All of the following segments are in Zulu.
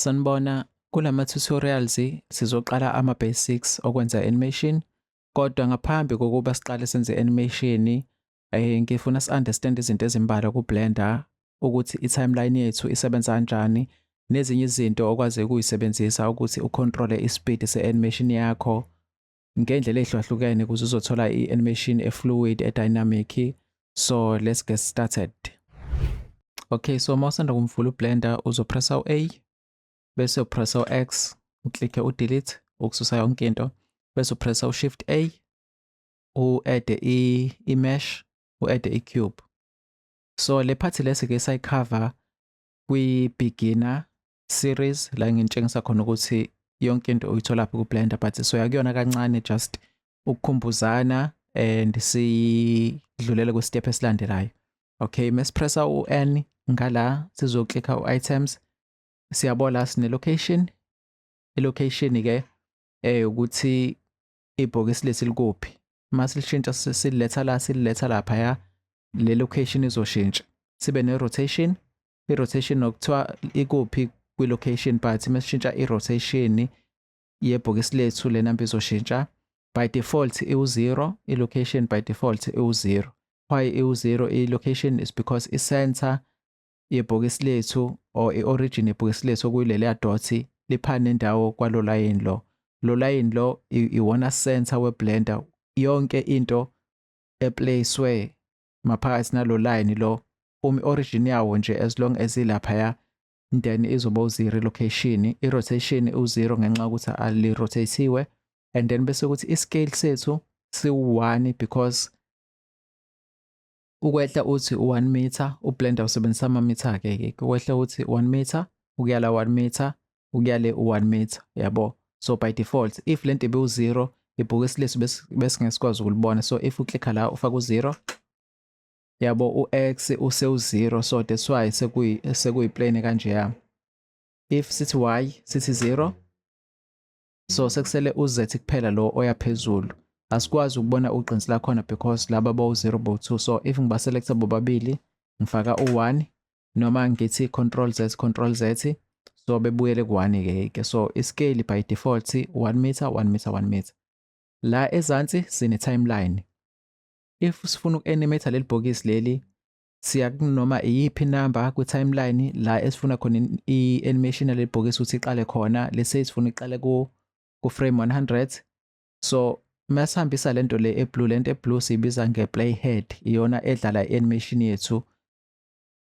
Sanibona, kulama tutorials sizoqala ama basics okwenza animation, kodwa ngaphambi kokuba siqale senze animation, ngifuna si-understand izinto ezimbalwa ku-Blender, ukuthi i-timeline yethu isebenza kanjani nezinye izinto okwazi ukuyisebenzisa ukuthi ucontrole ispeed se-animation yakho ngendlela ehlukahlukene ukuze uzothola i-animation e-fluid, e-dynamic. So let's get started. Okay, so uma usanda kumvula uBlender, uzopressa u-A, bese upressa u-X, uklikhe u-delete ukususa yonke into, bese upressa u-Shift A, u-add i-mesh, u-add i-cube. So le part lesi ke sayicover kwi-beginner series, la ngintshengisa khona ukuthi yonke into uyithola phi ku-Blender, but soya kuyona kancane just ukukhumbuzana and sidlulele ku-step esilandelayo. Okay, mesipressa u-N ngala, sizoklikha u-items. Siyabona sine location. I-location ke ukuthi ibhokisi lesi likuphi. Masilishintsha, sililetha la, sililetha lapha, ya, le location izoshintsha. Sibe ne rotation. I-rotation okuthiwa ikuphi kwi-location, but mesishintsha i-rotation yebhokisi lethu, le number izoshintsha. By default iwu-0 i-location, by default iwu-0. Why iwu-0 i-location? Is because i-center yebhokisi lethu or i-origin yebhokisi lethu, okuyileliya dot, liphana nendawo kwalo line lo. Lo line lo iwona center weBlender. Yonke into eplacewe maphakathi nalo line lo, uma i-origin yawo nje, as long as ilaphaya, then izoba u-zero location. I-rotation u-zero ngenxa yokuthi ali-rotate-iwe. And then bese kuthi i-scale sethu siwu-1 because ukwehla uthi u-1 meter, uBlender usebenzisa ama-meter ke, ukwehla uthi 1 meter ukuya la, 1 meter ukuya le, u-1 meter, yabo. So by default, if lento ibe u-0, ibhokisi lethu besingesikwazi ukulibona. So if uklikha la, ufaka u-0, yabo, u-x usewu-0, so that's why sekuyi-plane kanjeya. If sithi y, sithi 0, so sekusele u-z kuphela lo oya phezulu. Asikwazi ukubona ugqinsi lakhona because laba bawu-0, bawu-2. So if ngibaselecta bobabili, ngifaka u-1 noma ngithi control Z, control Z, so bebuyele ku-1 ke ke. So iscale by default 1 meter, 1 meter, 1 meter. La ezansi sine timeline. If sifuna uku-animate leli bhokisi leli, siya kunoma iyiphi number kwi-timeline la esifuna khona i-animation yaleli bhokisi ukuthi iqale khona. Let's say sifuna iqale ku frame 100. So masihambisa lento le eblue, lento eblue siyibiza nge-playhead, iyona edlala i-animation yethu,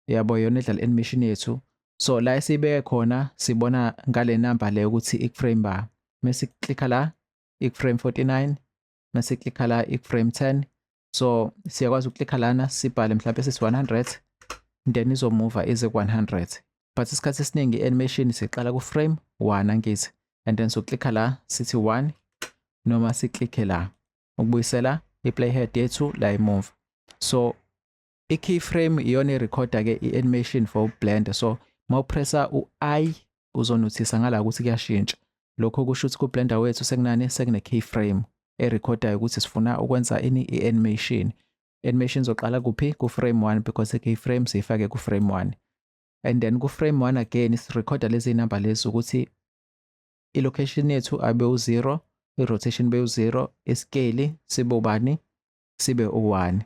yabo, iyona edlala i-animation yethu. So la esiyibeke khona, sibona ngale number le ukuthi ik-frame ba. Mase klikha la, ik-frame 49. Mase klikha la, ik-frame 10. So siyakwazi ukuklikha lana, sibhale mhlawumbe sithi 100, then izomuva ize ku-100. But isikhathi esiningi i-animation siqala ku-frame 1, angithi? And then soklikha la, sithi 1, noma siklikhe la ukubuyisela i-playhead yethu la emuva. So i-keyframe iyona irekhoda ke i-animation for Blender. So mawupressa u-I, uzonothisa ngala ukuthi kuyashintsha. Lokho kusho ukuthi ku-Blender wethu sekunani? Sekune keyframe erekhodayo ukuthi sifuna ukwenza ini? I-animation. Animation izoqala kuphi? Ku-frame 1, because i-keyframe siyifake ku-frame 1. And then ku-frame 1 again sirekhoda lezi number lezi ukuthi i-location yethu abe u-0, i-rotation be u-0, iscale sibe ubani? Sibe u-1.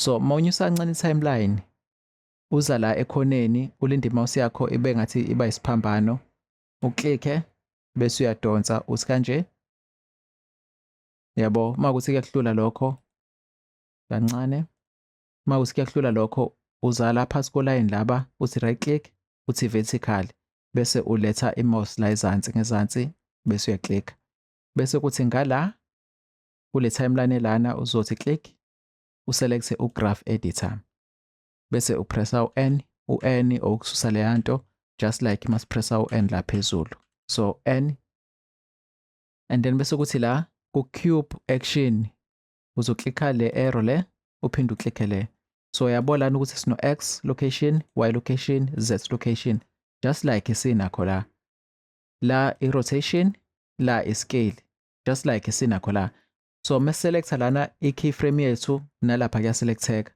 So mawunyusa kancane i-timeline, uza la ekhoneni, ulinde imouse yakho ibe ngathi iba isiphambano, uklikhe, bese uyadonsa, uthi kanje, yabo. Uma kuthi kuyakuhlula lokho kancane, uma kuthi kuyakuhlula lokho, uza la phakathi kolayini laba, uthi right click, uthi vertical, bese uletha imouse la ezansi ngezansi, bese uyaklikha. Bese kuthi ngala kule timeline lana, uzothi click, uselect ugraph editor, bese upressa u-N. U-N ukususa leya nto, just like masipressa u-N la phezulu. So N, and then bese kuthi la ku cube action, uzoklikha le arrow le, uphinde uklikhe le. So uyabona lana ukuthi sino x location, y location, z location, just like sinakho la. La i-rotation, la i-scale, just like sinakho la. So mesiselecta lana i-keyframe yethu, nalapha kuyaselecteka.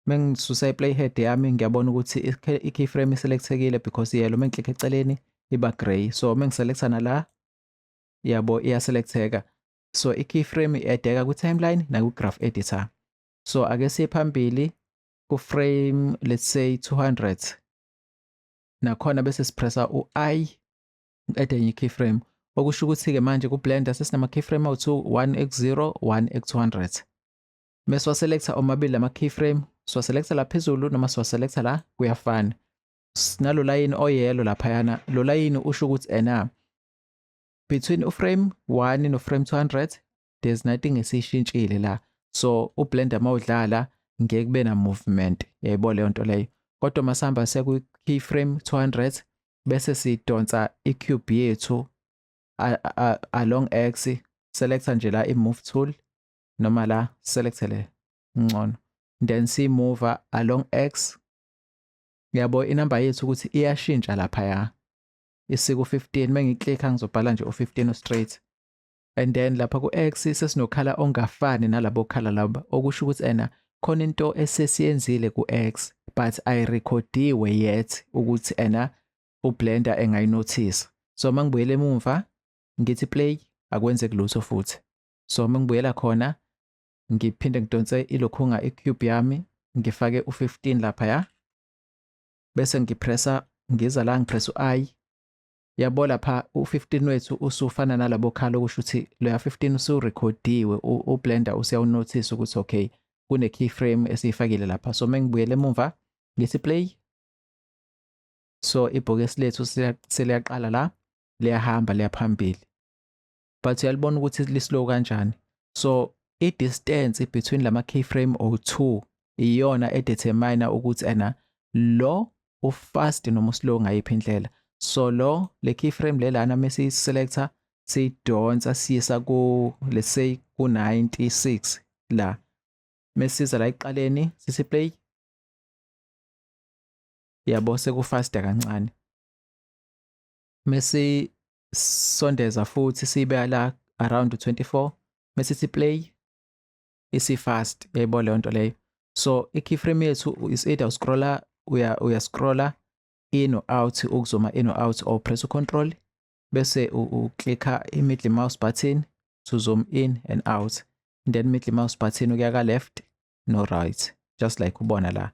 Mengisusa i-playhead yami, ngiyabona ukuthi i-keyframe iselectekile because yellow. Mengiklikha eceleni Iba gray. So uma ngiselecta nala, yabo, iyaselecteka. So i-keyframe i-addeka ku-timeline naku-graph editor. So ake siye phambili ku-frame, let's say 200 nakhona, bese sipressa u-I, add enye keyframe. Okusho ukuthi-ke manje ku-Blender sesinama-keyframe awu-2, 1 eku-0, 1 eku-200. Mase waselecta omabili lama-keyframe, siwaselecta la phezulu noma siwaselecta la, kuyafana. Sinalo layini oyelo laphayana. Lo layini usho ukuthi ena between uframe 1 no-frame 200 there's nothing esiyishintshile la. So uBlender mawudlala ngeke kube na movement, yayibona leyo nto leyo. Kodwa masihamba siya ku-keyframe 200 bese sidonsa i-cube yethu along X, selecta nje la i-move tool noma la select le ngcono, then si-move along X, yabo, inamba yethu ukuthi iyashintsha laphaya, isiku 15. Mengiklikha ngizobhala nje u15 straight, and then lapha ku-X sesinokhala ongafani nalabo khala laba, okusho ukuthi ena khona into esesiyenzile ku-X but ayirekhodiwe yet ukuthi ena uBlender engayinothisa. So mangibuyela emumva ngithi play, akwenzeki lutho futhi. So mangibuyela khona ngiphinde ngidonse ilokhunga i-cube yami, ngifake u15 lapha, bese ngipressa, ngiza la ngipress u-I, yabo, lapha u15 wethu usufana nalabo khala, okusho ukuthi loya 15 usurekhodiwe, uBlender usiyawunotice ukuthi okay, kune keyframe esiyifakile lapha. So mengibuyele emumva ngithi play, so ibhokisi lethu seliyaqala la, liyahamba liyaphambili, but uyalibona ukuthi lislow kanjani. So i-distance between lama keyframe o2 iyona edetermine ukuthi ena lo ufast noma uslow ngayiphi indlela. So lo le keyframe le lana mesiselector, siyidonsa siyisa ku, let's say, ku 96 la, mesiza la ekuqaleni sithi play, yabo, sekufaster kancane. Mesi sondeza futhi siyibeka la around 24, mesithi play, isi fast, yayibona leyo nto leyo. So i-keyframe yethu is either uscrolla, uya scrolla in or out, ukuzuma in or out, or press u-control bese uklikha i-middle mouse button to zoom in and out, then middle mouse button ukuya ka left no right, just like ubona la,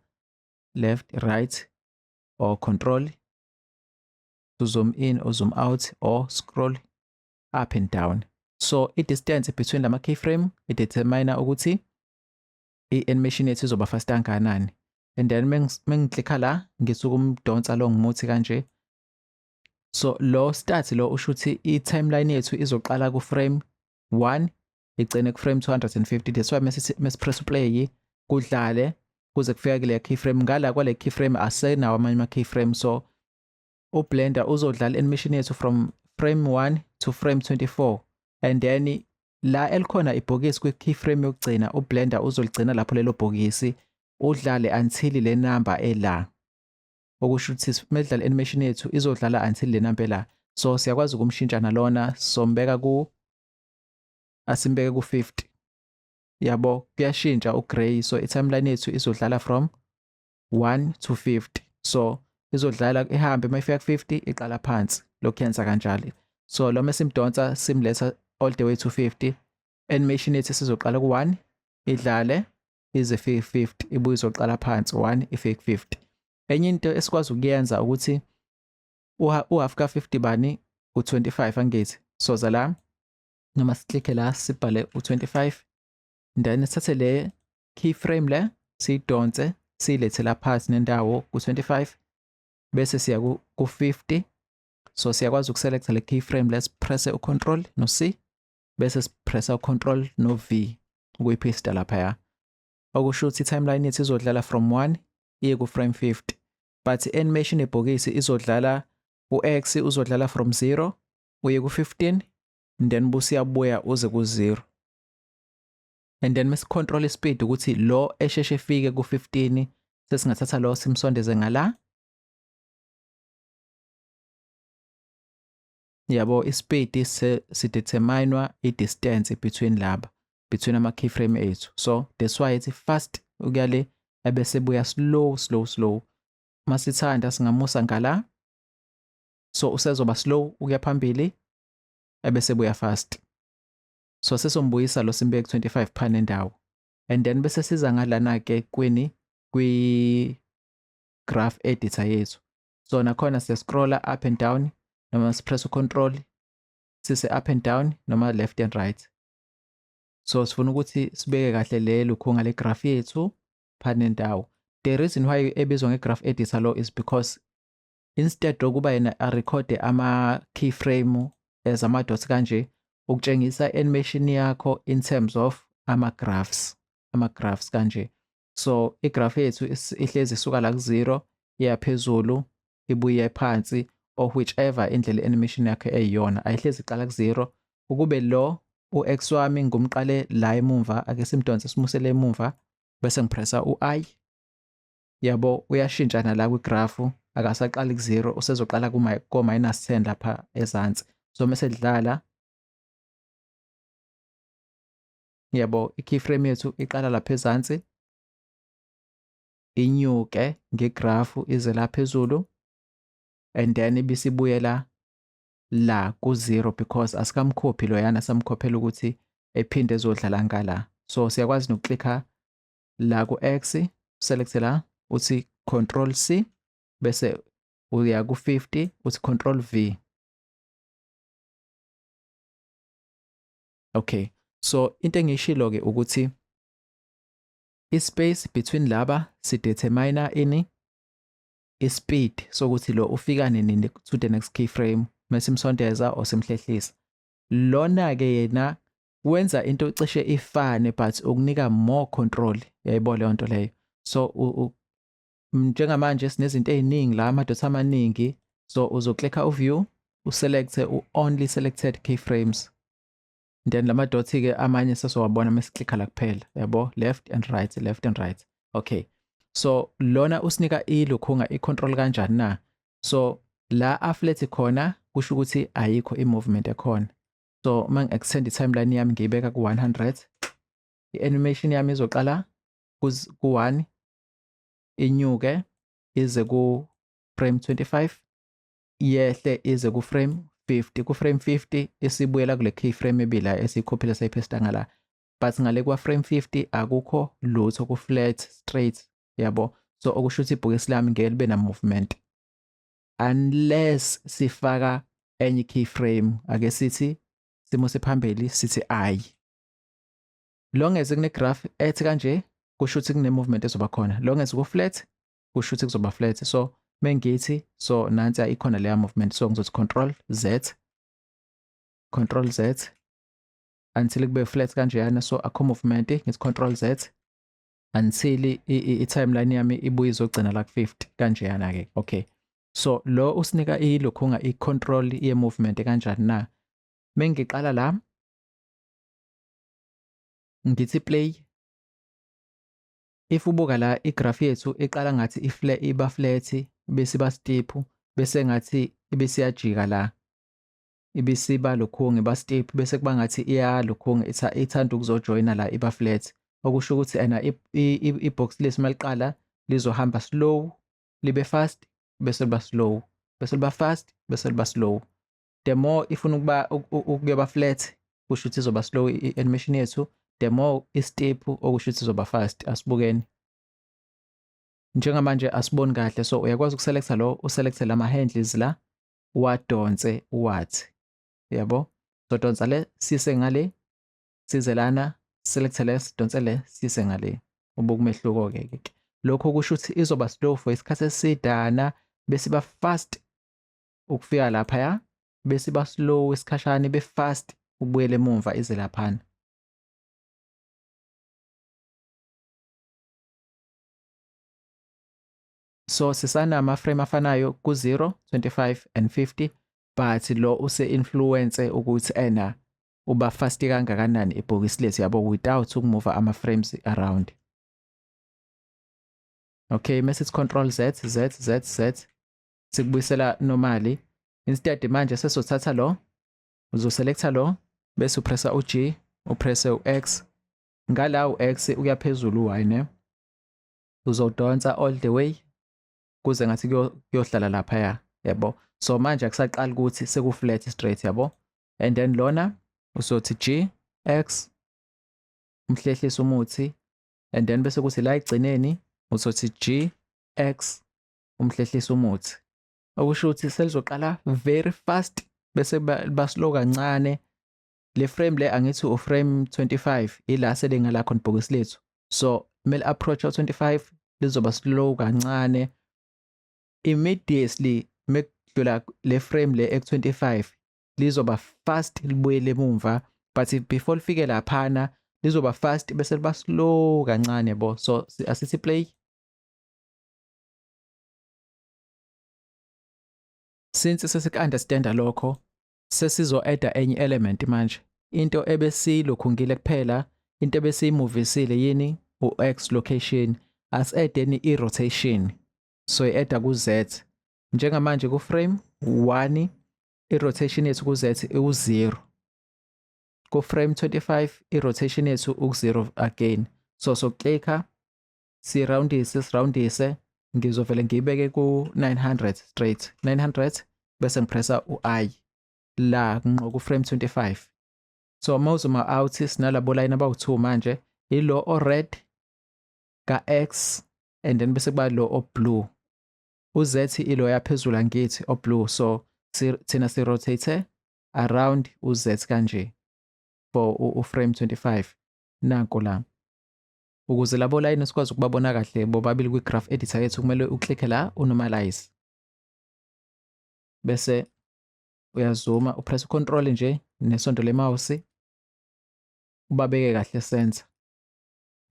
left, right, or control to zoom in or zoom out or scroll up and down. So i-distance between lama keyframe i-determine ukuthi i-animation yethu izoba fast kangakanani. And then mengiklikha la, ngisuka umdonsa lo ngimuthi kanje. So lo start lo usho ukuthi i-timeline yethu izoqala ku frame 1 igcine ku frame 250. That's why mesi press play kudlale kuze kufika kule keyframe. Ngala kwale keyframe asenawo amanye ama keyframe, so uBlender uzodlala animation yethu from frame 1 to frame 24, and then la elikhona ibhokisi kwi-keyframe yokugcina, uBlender uzoligcina lapho lelo bhokisi, udlale until le number ela. Okusho ukuthi medlala animation yethu izodlala until le number la. So siyakwazi ukumshintsha nalona, sombeka ku, asimbeke ku 50, yabo, kuyashintsha ugrey. So i-timeline yethu izodlala from 1 to 50. So izodlala ihambe, mayifika ku 50 iqala phansi, lokhu yenza kanjalo. So lo mesimdonsa simletha all the way to 50, animation yethu sizoqala ku 1 idlale ize ifike 50, ibuye izoqala phansi 1 ifike 50. Enye into esikwazi ukuyenza ukuthi uhalf ka 50 bani? U25, angithi? Soza la noma siklikhe la, sibhale u25, then sithathe le keyframe le, siyidonse siyilethe la phakathi nendawo ku-25, bese siya ku-50. So siyakwazi ukuselecta le keyframe, let's press u-control no C, bese sipressa u-control no V ukuyipaste laphaya. Okusho ukuthi i-timeline yethu izodlala from 1 iye ku-frame 50, but i-animation ebhokisi izodlala, u-X uzodlala from 0 uye ku-15, then busiyabuya uze ku-0. And then mesicontrol ispeed ukuthi lo esheshe efike ku-15, sesingathatha lo simsondeze ngala, yabo. Ispeed sideterminwa i-distance between laba, between ama keyframe ethu. So that's why it's fast ukuya le, ebese buya slow, slow, slow. Masithanda singamusa ngala. So usezoba slow ukuya phambili ebese buya fast. So sesombuyisa lo simbeke 25 phana endawo. And then bese siza ngalana ke kwini kwi graph editor yethu. So nakhona siya scrolla up and down noma sipress control sise up and down noma left and right. So sifuna ukuthi sibeke kahle le lukhunga le graph yethu phana nendawo. The reason why ebizwa nge-graph editor lo is because instead yokuba yena arekhode ama-keyframe as ama-dots kanje, ukutshengisa animation yakho in terms of ama-graphs, ama-graphs kanje. So i-graph yethu ihlezi isuka la ku-0 iya phezulu ibuye phansi or whichever indlela i-animation yakho eyiyona, ayihlezi iqala ku-0. Ukube lo u-x wami ngumqale la emumva, ake simdonse simusele emumva bese ngipressa u-i, yabo uyashintsha nala kwigraph, akasaqali ku-0 usezoqala ko-minus 10 lapha ezansi. So mase dlala, yabo i-keyframe yethu iqala lapha ezansi inyuke ngegraph ize la phezulu and then ibisibuyela la ku-0 because asikamkhophi loyana samkhophela ukuthi ephinde ezodlala ngala. So siyakwazi nokuklikha la ku-X, select la uthi control C bese uya ku-50 uthi control V. Okay, so into engiyishilo ke ukuthi i-space between laba sidetermine ini i-speed sokuthi lo ufika nini to the next keyframe mesimsondeza or simhlehlisa. Lona ke yena wenza into cishe ifane but ukunika more control, yayibona leyo nto leyo. So njengamanje sinezinto eziningi la, amadots amaningi, so uzoklikha u-view uselect u-only selected keyframes, then lama dots ke amanye sesowabona mesiklikha la kuphela, yabo, left and right, left and right. Okay, so lona usinika ilokhunga i-control kanjani na? So la aflet khona kusho ukuthi ayikho i-movement ekhona. So uma ngi-extend i-timeline yami ngiyibeka ku-100, i-animation yami izoqala ku-1 inyuke ize ku-frame 25, yehle ize ku-frame 50. Ku-frame 50 isibuyela kule keyframe ebila esiyikhophile sayiphesta ngala, but ngale kwa-frame 50 akukho lutho, ku-flat straight, yabo. So okusho ukuthi ibhokisi lami ngeke libe na movement unless sifaka enye keyframe. Ake sithi simo sephambili sithi i long as kune graph ethi kanje kusho ukuthi kune movement ezoba khona, long as ku flat kusho ukuthi kuzoba flat. So mengithi so nansi ikhona leya movement, so ngizothi control Z, control Z until kube flat kanjeyana. So akho movement, ngithi control Z until i-timeline yami ibuye izogcina la ku-50 kanjeyana ke. Okay, so lo usinika ilokhunga i-control ye-movement kanjani na? Mengiqala la ngithi play, if ubuka la igraph yethu iqala ngathi iba flat bese iba steep bese ngathi ibisiyajika la ibisiba lokhunga iba steep bese kuba ngathi iyalokhunga ithanda ukuzojoyina la iba flat, okusho ukuthi ena i-box lesi maliqala lizohamba slow libe fast bese liba slow bese liba fast bese liba slow. The more ifuna ukuba ukuyoba flat kusho ukuthi izoba slow i-animation yethu, the more i-steep okusho ukuthi izoba fast. Asibukeni njengamanje asiboni kahle, so uyakwazi ukuselecta lo, uselecte lama handles la uwadonse uwathi, yabo. So donsa le sise ngale, size lana, select le, sidonse le sise ngale, ubuka umehluko ke ke. Lokho kusho ukuthi izoba slow for isikhathi esidana bese iba fast ukufika lapha ya, bese iba slow isikhashana ibe fast ubuyele emumva ize laphana. So sisanama frame afanayo ku-0, 25 and 50, but lo use-influence ukuthi ena uba fast kangakanani ibhokisi lethu, yabo, without ukumuva ama frames around. Okay, mase control Z Z Z Z sikubuyisela normally. Instead manje sesothatha lo, uzoselecta lo bese upressa u-G, upresse u-X, ngala u-X uya phezulu u-Y ne, uzodonsa all the way kuze ngathi kuyohlala lapha, yabo. So manje akusaqali ukuthi seku-flat straight, yabo. And then lona uzothi G X, umhlehlisa umuthi, and then bese kuthi la ekugcineni uzothi G X, umhlehlisa umuthi. Okusho ukuthi selizoqala very fast bese ba slow kancane. Le frame le angithi u frame 25 ila selingala khona ibhokisi lethu, so kumele approach 25 lizoba slow kancane. Immediately mekudlula le frame le ek 25 lizoba fast libuyele emumva, but if before lifike laphana lizoba fast bese liba slow kancane, yabo. So asithi play. Since sesiku-understanda lokho, sesizo-adda enye element manje. Into ebesiyilokhungile kuphela, into ebesiyimuvisile yini? U-x location. Asi-addeni i-rotation, so i-adda ku-z. Njengamanje ku-frame 1 i-rotation yethu ku-z iwu-0, ku-frame 25 i-rotation yethu uku-0 again. So soklikha siroundise, siroundise, ngizovele ngiyibeke ku-900 straight, 900, bese ngipressa u-I la ngqo ku-frame 25. So uma uzuma out, sinalabo line abawu-2 manje, ilo o-red ka-x and then bese kuba lo o-blue. U-z ilo yaphezulu angithi o-blue, so thina si-rotate around u-z kanje for u-frame 25. Nanko la. Ukuze labo line sikwazi ukubabona kahle bobabili kwi-graph editor yethu, kumele uklikhe la unormalize, bese uyazuma upress ucontrol nje nesonto lemouse, ubabeke kahle center,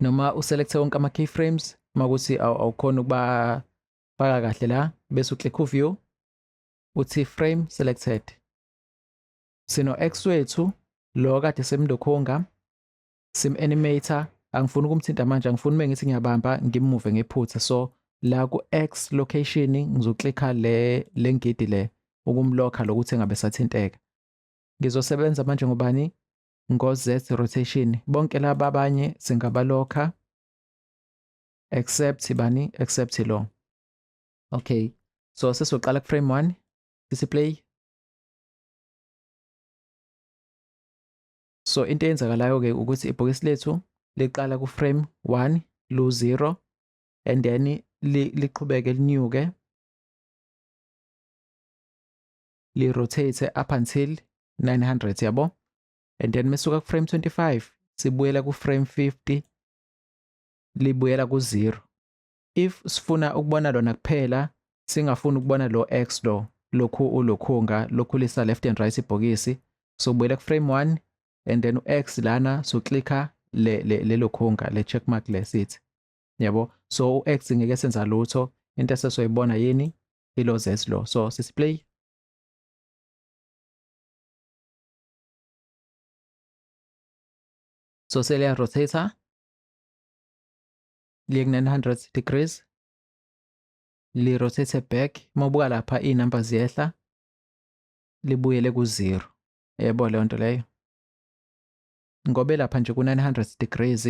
noma uselecte wonke ama keyframes makuthi awukhona ukubafaka kahle la, bese uklikha uview, uthi frame selected. Sino X wethu lo kade semlokhonga sim animator, angifuni ukumthinta manje, angifuni mengithi ngiyabamba ngimuve ngephutha. So la ku X location ngizoklikha le lengidi le ukumlokha lokuthi engabe sathinteka. Ngizosebenza manje ngobani? Ngo Z rotation. Bonke laba abanye singabalokha except bani? Except lo. Okay, so sesizoqala ku frame 1, sithi play. So into eyenzakalayo ke ukuthi ibhokisi lethu liqala ku frame 1 lu 0 and then liqhubeke linyuke li rotate up until 900, yabo. And then mesuka ku frame 25 sibuyela ku frame 50, libuyela ku 0. If sifuna ukubona lona kuphela, singafuni ukubona lo x lo lokhu ulokhunga lokhulisa left and right ibhokisi, so buyela ku frame 1 and then u-x lana so clicka le lelo khunga le check mark le sithi, yabo. So u-x ngeke senza lutho, into esesoyibona yini? Ilo z lo. So sisi play. So seliya rotator liye ku 900 degrees, li rotate back. Uma ubuka lapha iy'namba ziyehla, libuyele ku-0, yebo leyo nto leyo. Ngoba lapha nje ku-900 degrees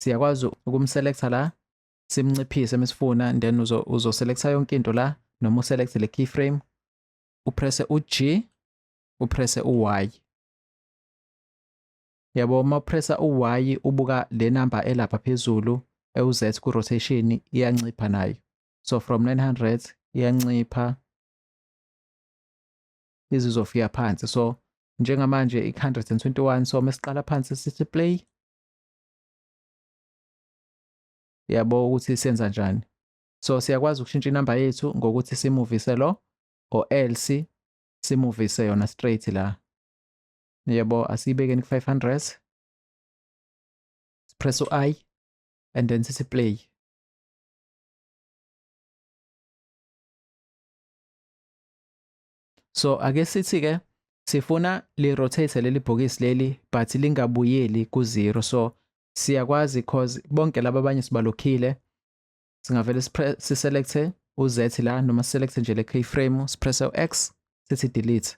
siyakwazi ukumselecta la, simnciphise mesifuna, then uzoselecta yonke into la, noma uselect le keyframe, upresse u-G, upresse u-Y, yabo. Uma upressa u-Y ubuka le number elapha phezulu ewu-Z ku rotation iyancipha nayo, so from 900 iyancipha izizofika phansi. So njengamanje i-121, so mesiqala phansi sithi play, yabo ukuthi senza njani. So siyakwazi ukushintsha inamba yethu ngokuthi simuvise lo or else simuvise yona straight la, yabo. Asiyibekeni ku-500, press u-I and then sithi play. So ake sithi ke sifuna li rotate leli bhokisi leli but lingabuyeli ku 0, so siyakwazi cause bonke laba abanye sibalokhile, singavele siselecte u-Z la noma select nje le keyframe, sipresse u-X, sithi delete.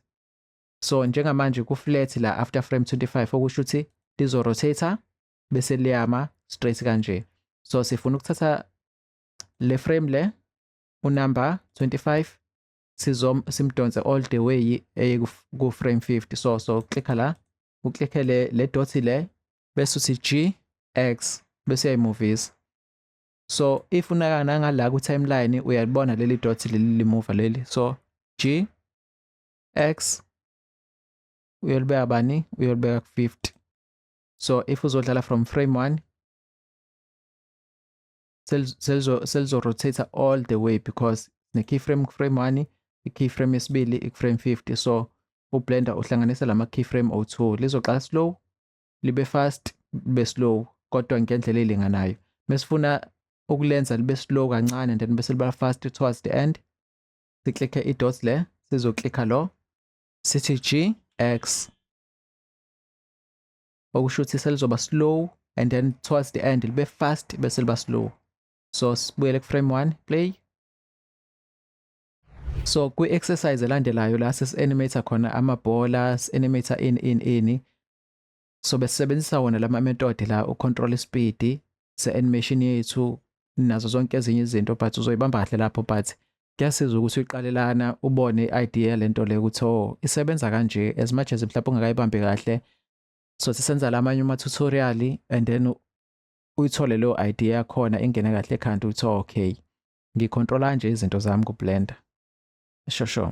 So njengamanje ku flat la after frame 25, okusho ukuthi lizo rotate bese liyama straight kanje. So sifuna ukuthatha le frame le unumber 25 Sizom simdonse all the way eye ku frame 50. So clicka la, uclicke le dot le, bese uthi G X, bese uyayimuvisa. So if unaka nangala ku timeline, uyalibona leli dot leli limuva leli. So G X uyolibeka bani? Uyolibeka ku 50. So if uzodlala from frame 1, selizo rotate all the way because ne keyframe ku frame 1, i-keyframe yesibili i-frame 50. So uBlender uhlanganisa lama keyframe o2, lizoqala slow, libe fast, libe slow, kodwa ngendlela elinganayo. Mesifuna ukulenza libe slow kancane and then bese liba fast towards the end, siklikhe i-dot le, sizoklikha lo, sithi G X, okusho ukuthi selizoba slow and then towards the end libe fast, bese liba slow. So sibuyele ku frame 1, play. So kwi-exercise elandelayo la sesi-animate khona amabhola, si-animate in ini, so besebenzisa wona lama method la, ucontrol speed se-animation yethu nazo zonke ezinye izinto, but uzoyibamba kahle lapho. But kuyasiza ukuthi uyiqale lana, ubone i-idea lento le ukuthi, oh, isebenza kanje, as much as mhlawumbe ungakayibambi kahle. So sisenza lamanye ama-tutorial and then uyithole leyo idea yakhona ingene kahle ekhanda, uthi, "Oh, okay, ngicontrola kanje izinto zami ku-Blender." Sure.